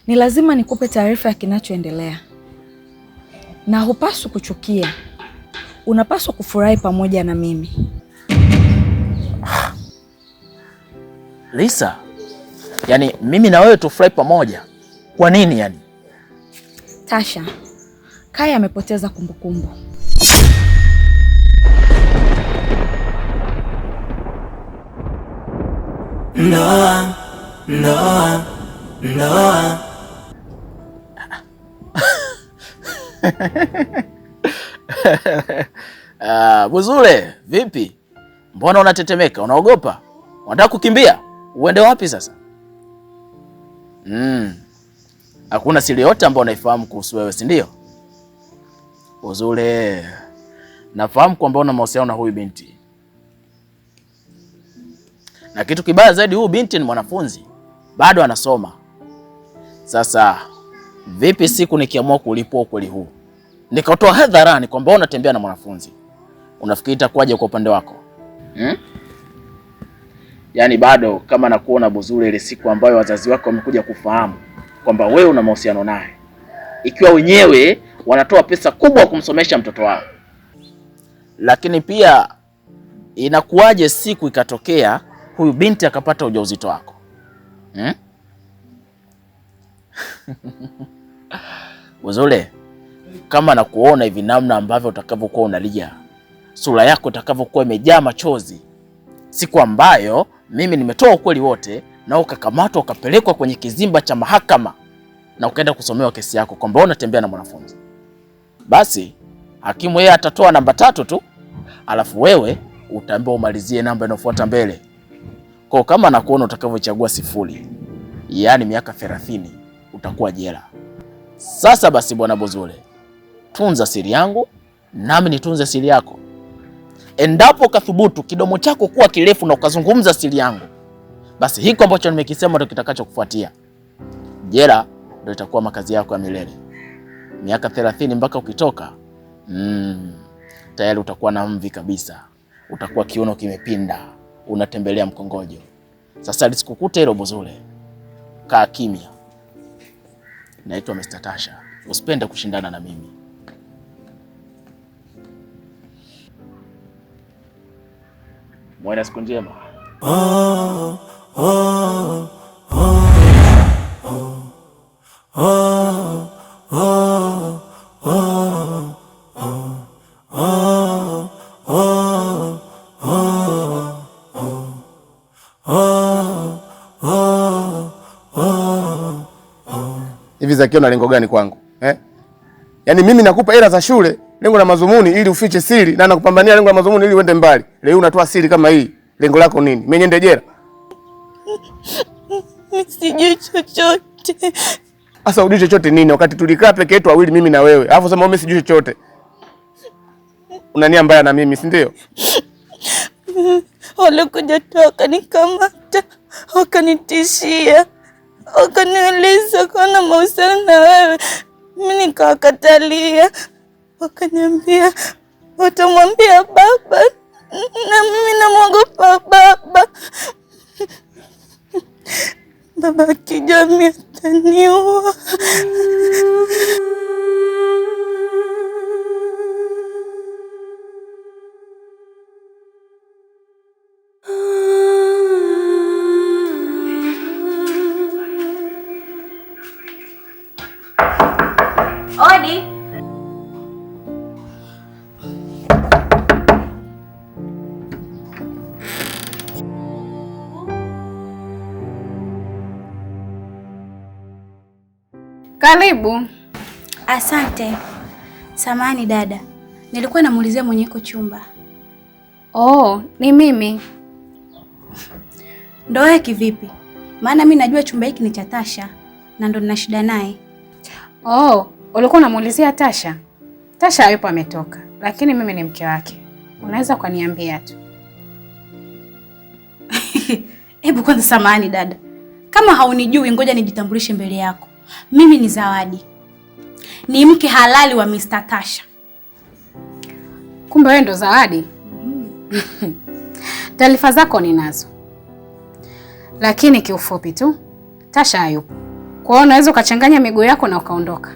Ni lazima nikupe taarifa ya kinachoendelea, na hupaswi kuchukia, unapaswa kufurahi pamoja na mimi. Lisa, yani mimi na wewe tufurahi pamoja kwa nini yani? Tasha, Kaya amepoteza kumbukumbu. Ndoa, ndoa, ndoa. Buzule, vipi? Mbona unatetemeka? Unaogopa? Unataka kukimbia? Uende wapi sasa? Hakuna siri yote ambayo unaifahamu kuhusu wewe, si ndio? Buzule, nafahamu kwamba una mahusiano na huyu binti, na kitu kibaya zaidi, huyu binti ni mwanafunzi, bado anasoma. Sasa vipi siku nikiamua kulipua ukweli huu nikatoa hadharani kwamba unatembea na mwanafunzi, unafikiri itakuwaje kwa upande wako? Yaani bado kama nakuona Buzule, ile siku ambayo wazazi wako wamekuja kufahamu kwamba wewe una mahusiano naye, ikiwa wenyewe wanatoa pesa kubwa kumsomesha mtoto wao, lakini pia inakuwaje siku ikatokea huyu binti akapata ujauzito wako? Buzule, kama nakuona hivi namna ambavyo utakavyokuwa unalia, sura yako itakavyokuwa imejaa machozi, siku ambayo mimi nimetoa ukweli wote na ukakamatwa ukapelekwa kwenye kizimba cha mahakama na ukaenda kusomewa kesi yako kwamba unatembea na mwanafunzi, basi hakimu yeye atatoa namba 3 tu, alafu wewe utaambiwa umalizie namba inayofuata mbele. Kwa kama nakuona utakavyochagua 0, yaani miaka 30 utakuwa jela. Sasa basi bwana Buzule, tunza siri yangu nami nitunze siri yako. Endapo ukathubutu kidomo chako kuwa kirefu na ukazungumza siri yangu, basi hiko ambacho nimekisema ndio kitakachokufuatia. Jela ndio itakuwa makazi yako ya milele. Miaka 30 mpaka ukitoka, tayari utakuwa na mvi kabisa. Utakuwa kiuno kimepinda, unatembelea mkongojo. Sasa lisikukute hilo Buzule. Kaa kimya. Naitwa Mr. Tasha. Usipende kushindana na mimi. Mwana siku njema. Oh, oh, oh, oh, oh, oh, oh, oh, oh, oh, oh, oh, oh. Hivi Zakia, una lengo gani kwangu? Eh? Yaani mimi nakupa hela za shule lengo la madhumuni ili ufiche siri, na nakupambania lengo la madhumuni ili uende mbali. Leo unatoa siri kama hii, lengo lako nini? Mimi niende jela? Sijui chochote. Sasa hujui chochote nini wakati tulikaa peke yetu wawili mimi na wewe? Alafu sema mimi sijui chochote. Una nia mbaya na mimi, si ndio? Walikuja tu wakanikamata, wakanitishia, wakaniuliza kuna mahusiano na wewe. Mimi nikawakatalia. Wakaniambia watamwambia baba, na mimi namwogopa baba. Baba akijua mimi ataniua. Odi. Karibu. Asante. Samani dada, nilikuwa namuulizia mwenye iko chumba. Oh, ni mimi. Ndo wewe kivipi? Maana mi najua chumba hiki ni cha Tasha na ndo nina shida naye. Oh, ulikuwa unamuulizia Tasha? Tasha hayupo, ametoka, lakini mimi ni mke wake. Unaweza ukaniambia tu. Hebu kwanza, samahani dada, kama haunijui ngoja nijitambulishe mbele yako. Mimi ni Zawadi, ni mke halali wa Mr. Tasha. Kumbe wewe ndo Zawadi? Taarifa zako ninazo, lakini kiufupi tu, Tasha hayupo, Kwa hiyo unaweza ukachanganya miguu yako na ukaondoka.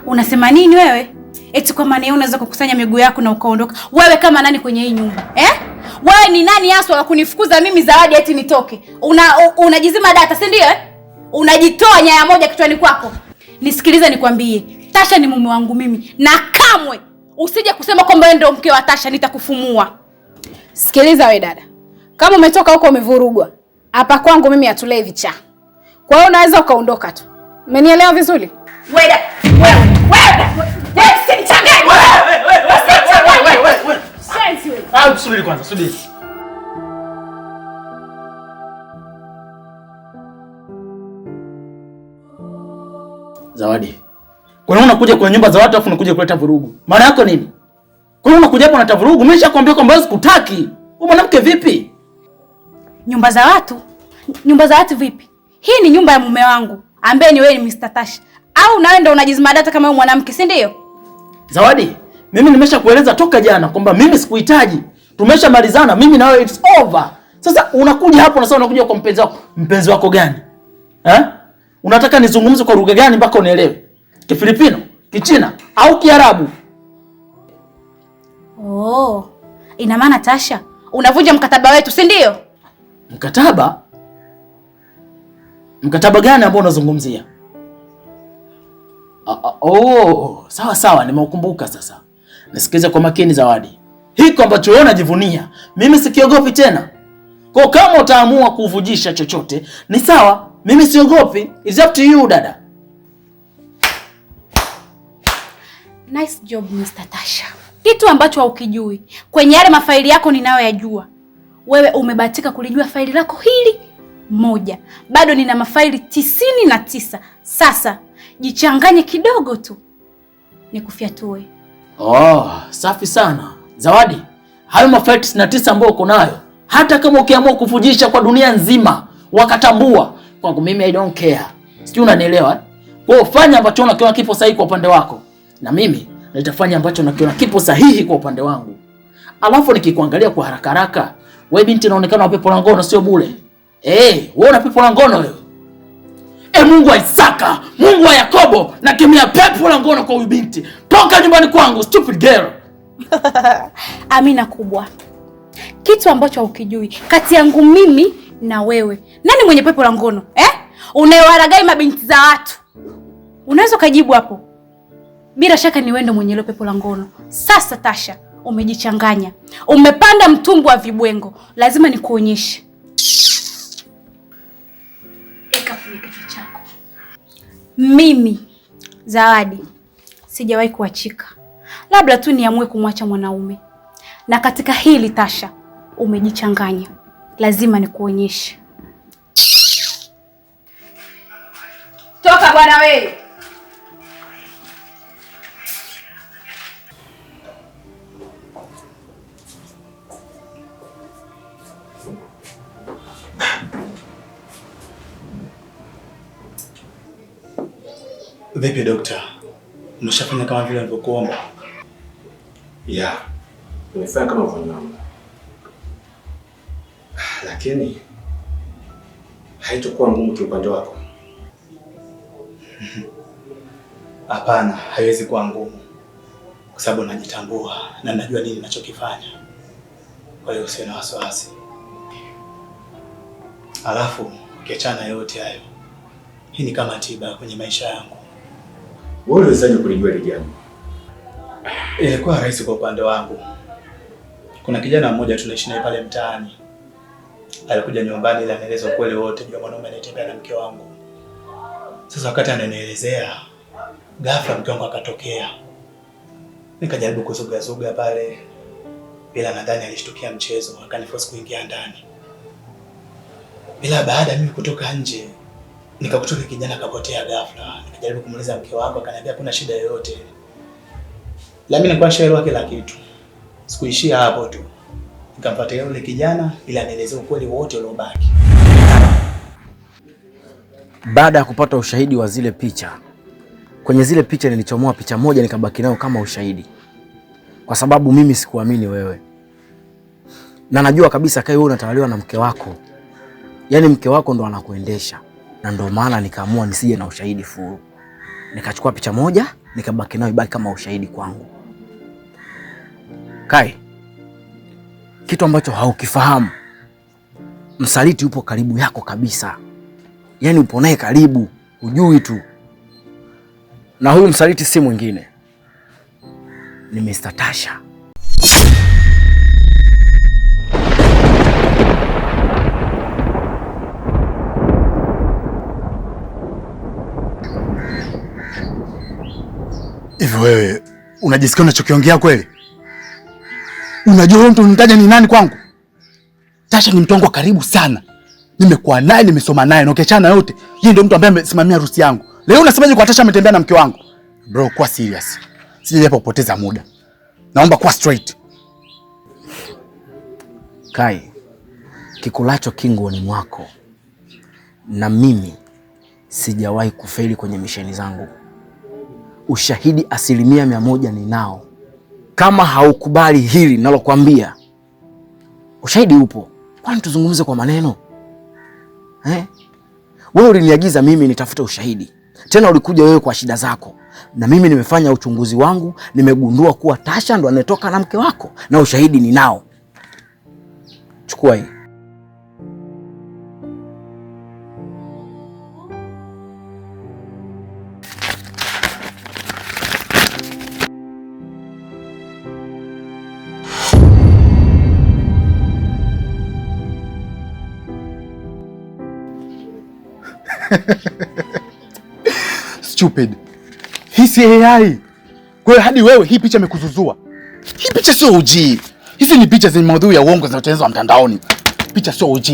Unasema nini wewe? Eti kwa maana hiyo unaweza kukusanya miguu yako na ukaondoka. Wewe kama nani kwenye hii nyumba? Eh? Wewe ni nani haswa wa kunifukuza mimi Zawadi eti nitoke? Unajizima data, si ndio eh? Unajitoa nyaya moja kichwani kwako. Nisikilize nikwambie, Tasha ni mume wangu mimi na kamwe usije kusema kwamba wewe ndio mke wa Tasha, nitakufumua. Sikiliza we dada. Kama umetoka huko umevurugwa, hapa kwangu mimi hatulei vichaa. Kwa hiyo unaweza ukaondoka tu. Umenielewa vizuri? Wewe wewe wewe usinichanganye. Wewe. Sensi wewe. Ah, subiri kwanza, subiri. Zawadi, kwa nini unakuja kwa nyumba za watu afu unakuja kuleta vurugu? Maana yako nini? Kwa nini unakuja hapa unaleta vurugu? Mimi nishakwambia kwamba sikutaki. Wewe mwanamke vipi? Nyumba za watu? Nyumba za watu vipi? Hii ni nyumba ya mume wangu ambaye ni wewe ni Mr. Tasha. Au nawe ndio unajizima data kama wewe mwanamke, si ndio? Zawadi, mimi nimeshakueleza toka jana kwamba mimi sikuhitaji. Tumeshamalizana mimi na wewe, it's over. Sasa unakuja hapo unasema unakuja kwa mpenzi wako. Mpenzi wako gani? Eh? Unataka nizungumze kwa lugha gani mpaka unielewe? Kifilipino, Kichina au Kiarabu? Oh, ina maana Tasha unavunja mkataba wetu, si ndio? Mkataba? Mkataba gani ambao unazungumzia? Oh, sawa sawa, nimeukumbuka sasa. Nisikilize kwa makini Zawadi. Hiko ambacho wewe unajivunia, mimi sikiogopi tena. Kwa kama utaamua kuvujisha chochote, ni sawa, mimi siogopi. It's up to you dada. Nice job Mr. Tasha. Kitu ambacho haukijui kwenye yale mafaili yako ninayoyajua, wewe umebahatika kulijua faili lako hili moja. Bado nina mafaili 99. Sasa jichanganye kidogo tu nikufyatue. Oh, safi sana Zawadi. Hayo mafaili 99 ambayo uko nayo, hata kama ukiamua kuvujisha kwa dunia nzima wakatambua, kwangu mimi I don't care. Sijui unanielewa eh? Kwa hiyo fanya ambacho unakiona kipo sahihi kwa upande wako, na mimi nitafanya ambacho nakiona kipo sahihi kwa upande wangu. Alafu nikikuangalia kwa haraka haraka, wewe binti unaonekana pepo la ngono sio bure. Wewe una pepo la ngono wewe. Mungu wa Isaka, Mungu wa Yakobo, nakemea pepo la ngono kwa huyu binti. Toka nyumbani kwangu, stupid girl. Amina kubwa. Kitu ambacho haukijui kati yangu mimi na wewe, nani mwenye pepo la ngono eh? Unayewaragai mabinti za watu. Unaweza ukajibu hapo. Bila shaka ni wewe ndo mwenye ile pepo la ngono. Sasa Tasha, umejichanganya. Umepanda mtumbwi wa vibwengo. Lazima nikuonyeshe. Eka kwenye kichwa chako. Mimi Zawadi sijawahi kuachika. Labda tu niamue kumwacha mwanaume. Na katika hili Tasha, umejichanganya. Lazima nikuonyeshe. Toka bwana wewe. Vipi dokta? Umeshafanya kama vile nilivyokuomba? Yeah. Nimefanya kama ulivyoniomba. Lakini haitakuwa ngumu kiupande wako. Hapana, haiwezi kuwa ngumu. Kwa sababu najitambua na najua nini ninachokifanya. Kwa hiyo usiwe na wasiwasi. Alafu ukiachana yote hayo, hii ni kama tiba kwenye maisha yangu. Wewe uliwezaje kulijua hili jambo? Ilikuwa rahisi kwa upande wangu. Kuna kijana mmoja tunaishi naye pale mtaani. Alikuja nyumbani ili anieleze ukweli wote juu ya mwanaume anayetembea na mke wangu. Sasa wakati ananielezea, ghafla mke wangu akatokea. Nikajaribu kuzugazuga pale, bila nadhani alishtukia mchezo, akaniforce kuingia ndani. Bila baada mimi kutoka nje, nikakuta yule kijana akapotea ghafla. Nikajaribu kumuuliza mke wangu, akaniambia kuna shida yoyote. La mimi nilikuwa nishaelewa kila kitu. Sikuishia hapo tu. Nikamfuatilia yule kijana ili anielezee ukweli wote uliobaki. Baada ya kupata ushahidi wa zile picha, kwenye zile picha nilichomoa picha moja nikabaki nayo kama ushahidi, kwa sababu mimi sikuamini wewe, na najua kabisa kai wewe unatawaliwa na mke wako, yaani mke wako ndo anakuendesha. Na ndio maana nikaamua nisije na ushahidi full. Nikachukua picha moja, nikabaki nayo ibaki kama ushahidi kwangu. Kai, kitu ambacho haukifahamu, msaliti yupo karibu yako kabisa. Yaani upo naye karibu, hujui tu. Na huyu msaliti si mwingine, ni Mr. Tasha. Hivi wewe unajisikia unachokiongea kweli? Unajua huyo mtu unimtaja ni nani kwangu? Tasha ni mtu wangu wa karibu sana. Nimekuwa naye, nimesoma naye, na ukiachana yote, yeye ndio mtu ambaye amesimamia harusi yangu. Leo unasemaje kwa Tasha ametembea na mke wangu? Bro, kuwa serious. Sija hapa kupoteza muda. Naomba kuwa straight. Kai, kikulacho kinguoni mwako. Na mimi sijawahi kufeli kwenye misheni zangu. Ushahidi 100% ninao. Kama haukubali hili nalokuambia, ushahidi upo. Kwani tuzungumze kwa maneno? Wewe uliniagiza mimi nitafute ushahidi. Tena ulikuja wewe kwa shida zako. Na mimi nimefanya uchunguzi wangu, nimegundua kuwa Tasha ndo anatoka na mke wako, na ushahidi ninao. Chukua hii. Stupid. Hii si AI. Kwa hiyo hadi wewe hii picha imekuzuzua. Hii picha sio OG. Hizi ni picha zenye maudhui ya uongo zinazotengenezwa mtandaoni. Picha sio OG.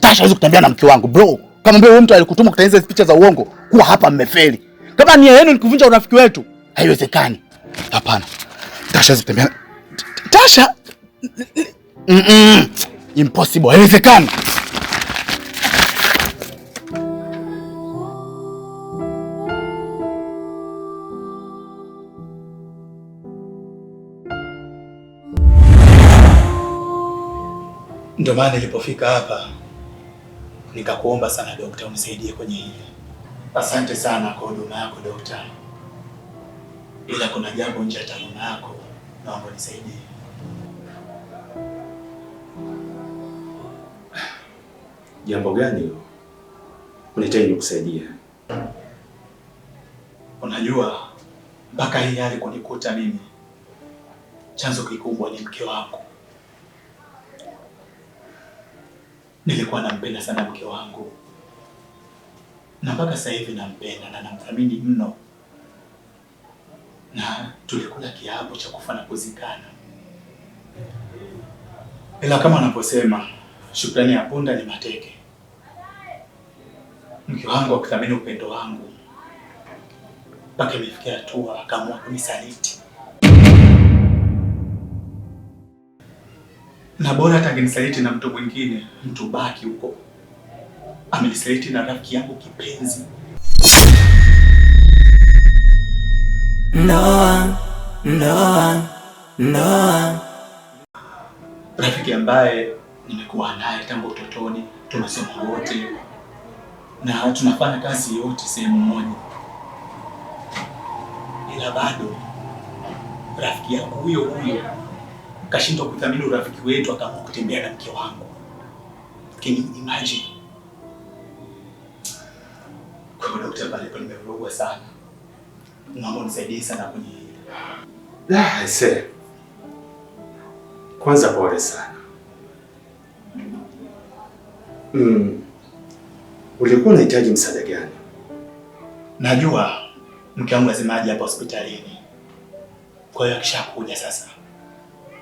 Tasha hawezi kutembea na mke wangu, bro. Kama mbona mtu alikutuma kutengeneza hizi picha za uongo, kuwa hapa mmefeli. Kama nia yenu ni kuvunja urafiki wetu, haiwezekani. Hapana. Tasha hawezi kutembea. Tasha? Impossible. Haiwezekani. Ndio maana nilipofika hapa nikakuomba sana dokta unisaidie kwenye hili. Asante sana kwa huduma yako dokta, ila kuna jambo nje ya taaluma yako, naomba unisaidie. Jambo gani hilo? Unahitaji nikusaidie? Unajua mpaka hii hali kunikuta mimi, chanzo kikubwa ni mke wangu. Nilikuwa nampenda sana mke wangu, na mpaka sasa hivi nampenda na namthamini mno, na tulikula kiapo cha kufa na kuzikana. Ila kama wanavyosema, shukrani ya punda ni mateke. Mke wangu akuthamini upendo wangu mpaka imefikia hatua akaamua kunisaliti. Na bora hata angenisaliti na mtu mwingine, mtu baki huko. Amenisaliti na rafiki yangu kipenzi. Ndoa, ndoa, ndoa. Rafiki ambaye nimekuwa naye tangu utotoni, tumesoma wote na tunafanya kazi yote sehemu moja. Ila bado rafiki yangu huyo huyo kashindwa kuthamini urafiki wetu, akaamua kutembea na mke wangu. Can you imagine? Kwa hiyo daktari, pale nimevurugwa sana. Naomba unisaidie sana kwenye hili. I say. Kwanza pole sana. Ulikuwa unahitaji msaada gani? Najua mke wangu lazima aje hapa hospitalini. Kwa hiyo akishakuja sasa,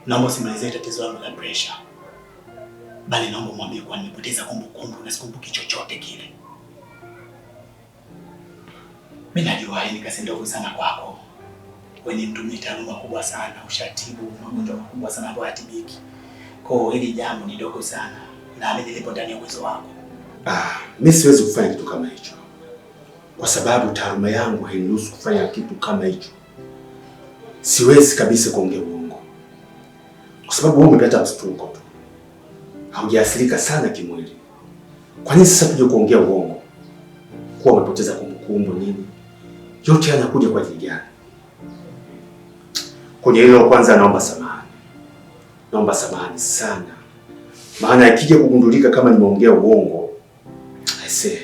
naomba usimwelezee tatizo langu la pressure. Bali naomba mwambie kuwa nimepoteza kumbukumbu na sikumbuki chochote kile. Mimi najua hii ni kazi ndogo sana kwako. Wewe ni mtu mwenye taaluma kubwa sana, ushatibu magonjwa makubwa sana ambayo hayatibiki. Kwa hiyo hili jambo ni dogo sana. Naamini lipo ndani ya uwezo wako. Mimi siwezi kufanya kitu kama hicho. Kwa sababu taaluma yangu hainiruhusu kufanya kitu kama hicho. Siwezi kabisa kuongea uongo. Kwa sababu wewe umepata mshtuko tu. Haujaathirika sana kimwili. Kwa nini sasa tuje kuongea uongo? Kuwa umepoteza kumbukumbu nini? Yote yanakuja kwa ajili gani? Kwenye hilo kwanza naomba samahani. Naomba samahani sana. Maana ikija kugundulika kama nimeongea uongo, I say,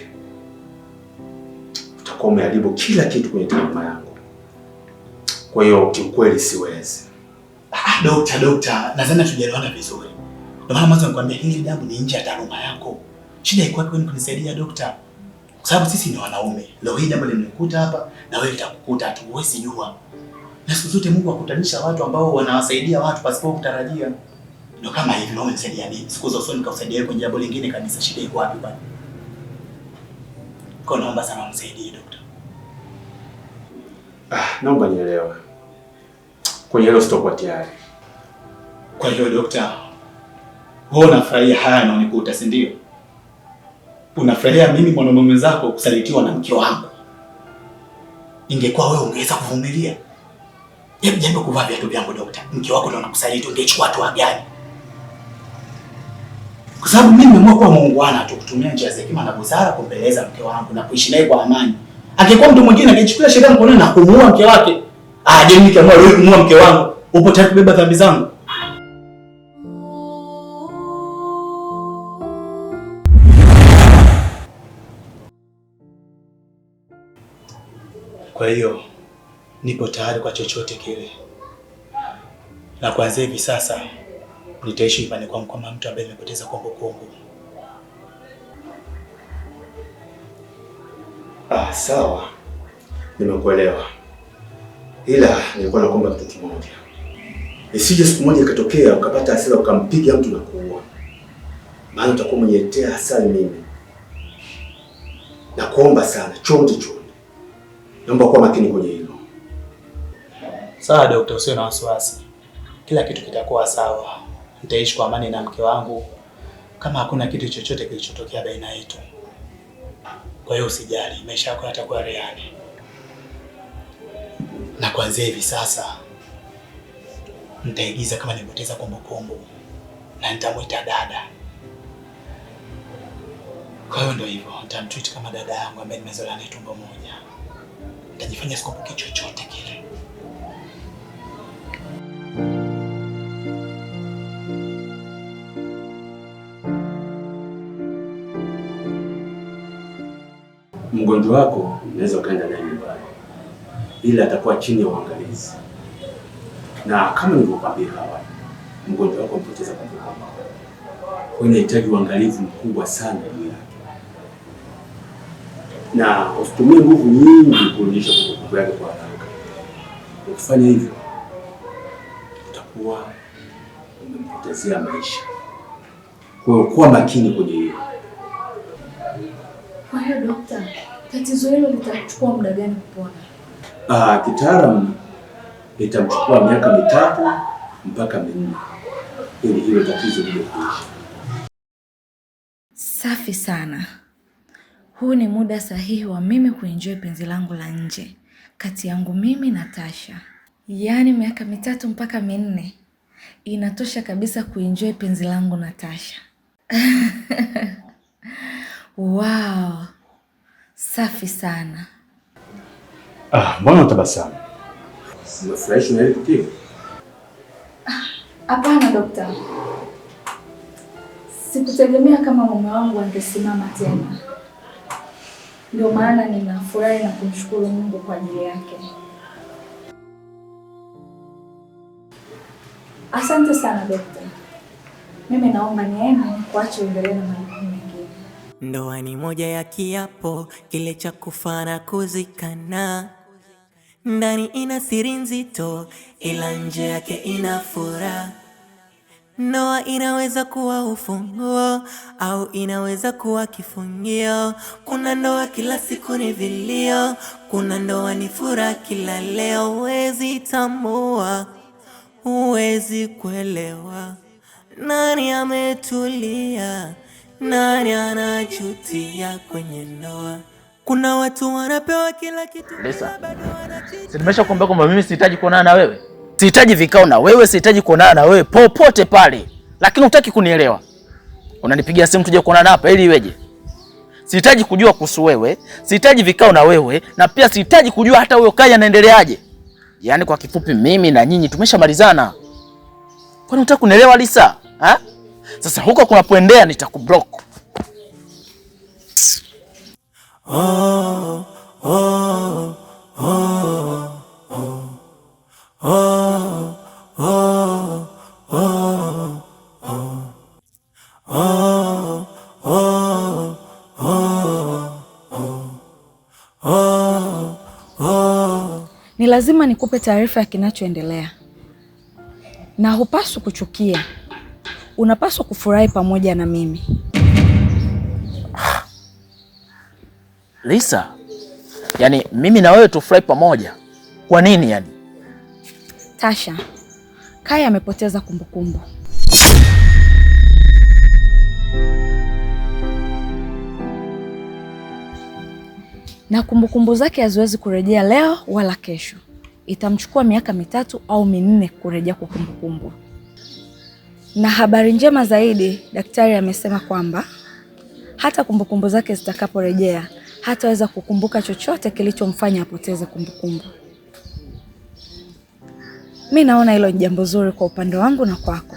utakuwa umeharibu kila kitu kwenye taaluma yangu. Kwa hiyo kiukweli siwezi. Dokta, nadhani hatujaelewana vizuri. Ndio maana mwanzo nikwambia hili jambo ni nje ya taaluma yako. Shida iko wapi kwani kunisaidia dokta? Kwa sababu sisi ni wanaume. Leo hii jambo limekuta hapa na wewe litakukuta, hatuwezi jua. Na siku zote Mungu akutanisha watu ambao wanawasaidia watu pasipo kutarajia. Ndio kama hivi leo umenisaidia mimi. Siku za usoni nikakusaidia wewe kwenye jambo lingine kabisa. Shida iko wapi bwana? Kwa naomba sana unisaidie dokta. Naomba nielewe. Kwenye hilo sitakuwa tayari. Kwa hiyo dokta, wewe unafurahia haya yanayonikuta, si ndio? Unafurahia mimi mwanaume mwenzako kusalitiwa na mke wangu. Ingekuwa wewe ungeweza kuvumilia? Hebu jaribu kuvaa viatu vyangu dokta. Mke wako ndio anakusaliti, ungechukua hatua gani? Kwa sababu mimi nimeamua kuwa muungwana tu, kutumia njia za hekima na busara kumbeleza mke wangu na kuishi naye kwa amani. Angekuwa mtu mwingine angechukua sheria mkononi na kumuua mke wake. Je, mimi nikiamua leo kumuua mke wangu, upo tayari kubeba dhambi zangu? Kwa hiyo nipo tayari kwa chochote kile. Na kuanzia hivi sasa nitaishi nyumbani kwangu kama mtu ambaye nimepoteza kumbukumbu. Sawa. Nimekuelewa. Ila nilikuwa nakuomba kitu kimoja. Isije siku moja ikatokea ukapata hasira ukampiga mtu na kuua. Maana utakuwa umeniletea hasara mimi. Nakuomba sana, chonde chonde. Naomba kuwa makini kwenye hilo. Sawa dokta, usiwe na wasiwasi. Kila kitu kitakuwa sawa. Nitaishi kwa amani na mke wangu kama hakuna kitu chochote kilichotokea baina yetu. Kwa hiyo usijali, maisha yako yatakuwa reali. Na kuanzia hivi sasa nitaigiza kama nimepoteza kumbukumbu na nitamuita dada. Kwa hiyo ndio hivyo, nitamtreat kama dada yangu ambaye nimezoea naye tumbo moja. Nitajifanya sikumbuki chochote kile. Mgonjwa wako unaweza ukaenda naye nyumbani, ila atakuwa chini ya uangalizi. Na kama nilivyokuambia awali, mgonjwa wako amepoteza kumbukumbu. Kwa hiyo inahitaji uangalifu mkubwa sana juu yake. Na usitumie nguvu nyingi kurudisha kumbukumbu yake kwa haraka. Ukifanya hivyo utakuwa umempotezea maisha. Kwa hiyo kuwa makini kwenye hilo. Kwa hiyo dokta, tatizo hilo litachukua muda gani kupona? Kitaalamu itamchukua miaka 3 mpaka 4 ili hilo tatizo lije kuisha. Safi sana. Huu ni muda sahihi wa mimi kuenjoy penzi langu la nje kati yangu mimi na Tasha. Yaani miaka 3 mpaka 4 inatosha kabisa kuenjoy penzi langu na Tasha. Wow. Safi sana. Mbona utabasamu? Unafurahishwa na hili tukio? Hapana dokta. Sikutegemea kama mume wangu angesimama tena. Ndio maana ninafurahi na kumshukuru Mungu kwa ajili yake. Asante sana dokta. Mimi naomba niende kuacha uendelee na majukumu mengine. Ndoa ni moja ya kiapo kile cha kufa na kuzikana. Ndani ina siri nzito ila nje yake ina furaha. Ndoa inaweza kuwa ufunguo au inaweza kuwa kifungio. Kuna ndoa kila siku ni vilio, kuna ndoa ni furaha kila leo. Huwezi tambua, huwezi kuelewa, nani ametulia, nani anajutia kwenye ndoa. Kuna watu wanapewa kila kitu. Lisa, nimeshakwambia kwamba mimi sihitaji kuonana na wewe. Sihitaji vikao na wewe, sihitaji kuonana na wewe popote pale. Lakini hutaki kunielewa. Unanipigia simu tuje kuonana hapa ili iweje? Sihitaji kujua kuhusu wewe, sihitaji vikao na wewe, na pia sihitaji kujua hata huyo Kai anaendeleaje. Yaani kwa kifupi mimi na nyinyi tumeshamalizana. Kwani unataka kunielewa Lisa? Ha? Sasa huko kunapoendea nitakublock. Oh, oh, oh, oh. Oh, oh, oh, oh. Oh, oh, oh, oh. Oh, oh. Ni lazima nikupe taarifa ya kinachoendelea. Na hupaswi kuchukia. Unapaswa kufurahi pamoja na mimi. Lisa, yani mimi na wewe tufurahi pamoja. Kwa nini yani? Tasha, Kai amepoteza kumbukumbu. Na kumbukumbu zake haziwezi kurejea leo wala kesho. Itamchukua miaka 3 au 4 kurejea kwa kumbukumbu. Na habari njema zaidi, daktari amesema kwamba hata kumbukumbu zake zitakaporejea, hataweza kukumbuka chochote kilichomfanya apoteze kumbukumbu. Mi naona hilo ni jambo zuri kwa upande wangu na kwako.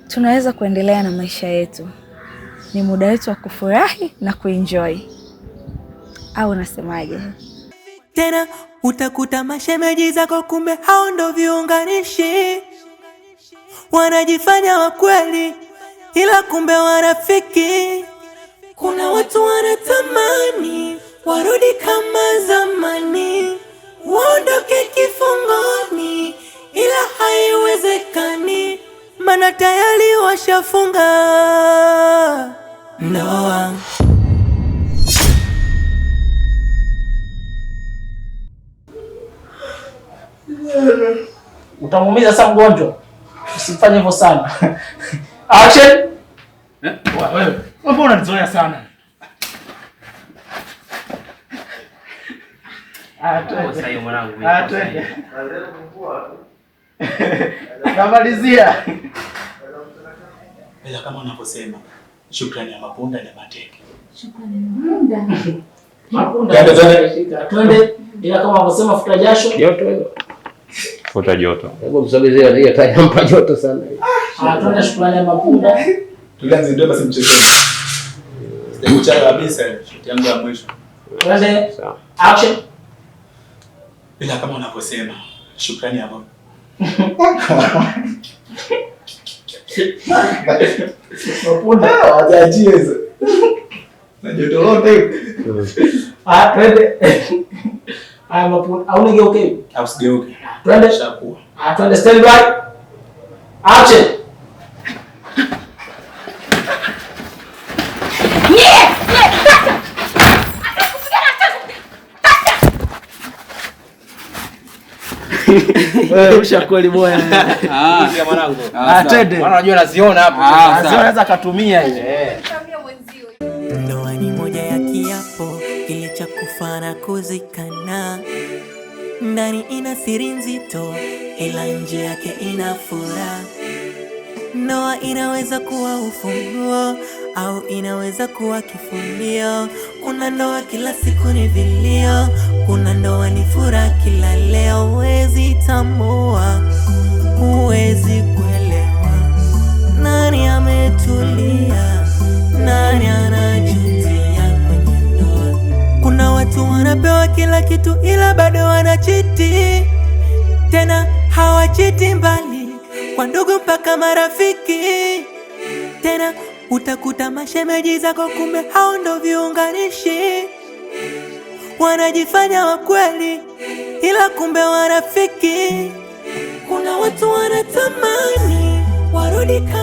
Tunaweza kuendelea na maisha yetu. Ni muda wetu wa kufurahi na kuenjoy. Au unasemaje? Tena utakuta mashemeji zako kumbe hao ndo viunganishi. Wanajifanya wa kweli ila kumbe warafiki. Kuna watu wanatamani warudi kama zamani, waondoke kifungoni ila haiwezekani, maana tayari washafunga ndoa. Utamuumiza sana mgonjwa. Usifanye hivyo sana. Action. Wewe, mbona unanizoea sana? Sasa mwanangu. Twende. Namalizia. Ila kama unavyosema, shukrani ya mapunda na mateke. Shukrani ya mapunda. Mapunda. Twende. Ila kama unavyosema futa jasho. Joto hilo. Futa joto. Hebu msogezee hiyo tayari joto sana. Twende shukrani ya mapunda. Tulianze ndio basi mchezo. Sikuchana kabisa shoti yangu ya mwisho. Twende. Action. Ila kama unavyosema, shukrani ya mapunda. Mapunda hawajaachia hizo. Na joto lote. Twende. Haya mapunda, au nigeuke? Au sigeuke. Twende. Twende, stand by. Action. Wewe usha kweli boya. Ndio mwanangu. Twende. Maana unajua naziona hapo. Naziona naweza akatumia hiyo. Ndoa ni moja ya kiapo kile cha kufa na kuzikana. Ndani ina siri nzito ila nje yake ina furaha. Ndoa inaweza kuwa ufunguo au inaweza kuwa kifulio. Kuna ndoa kila siku ni vilio, kuna ndoa ni furaha kila leo. Huwezi tambua, huwezi kuelewa nani ametulia, nani anajutia kwenye ndoa. Kuna watu wanapewa kila kitu ila bado wanachiti. Tena hawachiti mbali, kwa ndugu mpaka marafiki. Tena utakuta mashemeji zako kumbe hao ndo viunganishi. Wanajifanya wa kweli ila kumbe warafiki. Kuna watu wanatamani warudi kama